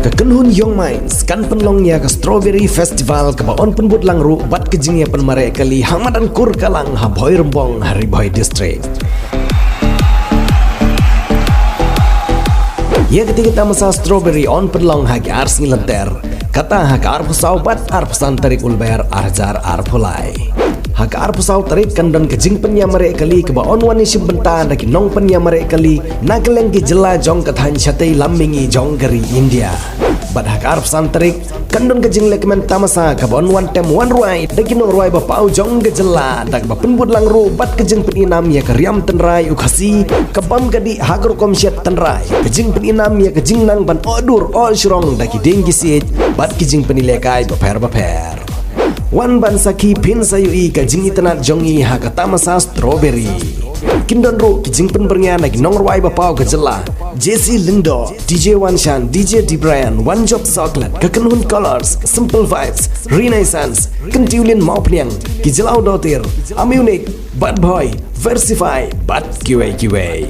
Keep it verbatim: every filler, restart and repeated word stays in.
Ka kynhun Young Minds kan pynlong ïa ka Strawberry Festival kaba yn pynbud lang ruh bad ka jingïapynmareh kali ha madan Kurkalang ha Bhoirymbong ha Ri Bhoi District. Ïa katei ka tamasa Strawberry yn pynlong ha ki ar sngi lynter, kata ha ka arphew saw bad arphew san tarik u Lber ar hajar arphew lai. Ha ka arphew saw tarik kan don ka jingpynïamareh kali kaba yn wan ïashim bynta da ki nongpynïamareh kali na kylleng ki jylla jong ka thaiñ shatei lam mihngi jong ka ri India. Bad ha ka arphew san tarik kan don ka jinglehkmen tamasa kaba yn wan tem wan rwai da ki nongrwai ba paw jong ka jylla, da kaba pynbud lang ruh bad ka jingpyninam ïa ka riam tynrai u Khasi, ka bam ka dih ha ka rukom shet tynrai, ka jingpyninam ïa ka jingnang ban oh dur oh shrong da ki dieng ki siej bad ki jingpynlehkai bapher bapher. Wan ban sakhi phin sa ïohi ka jingitynnad jong ngi ha ka tamasa Strawberry. Kin don ruh ki jingpynbyrngia na ki nongrwai ba paw ka jylla, J C Lyngdoh, D J Wanshan, D J Dibrian, One Job Chocolate, ka kynhun Colors, Simple Vibes, Renaissance, Kyntiwlin Mawphniang, ki Jyllaw Dotir, Amunic, Bad Boy, Versify bad kiwei kiwei.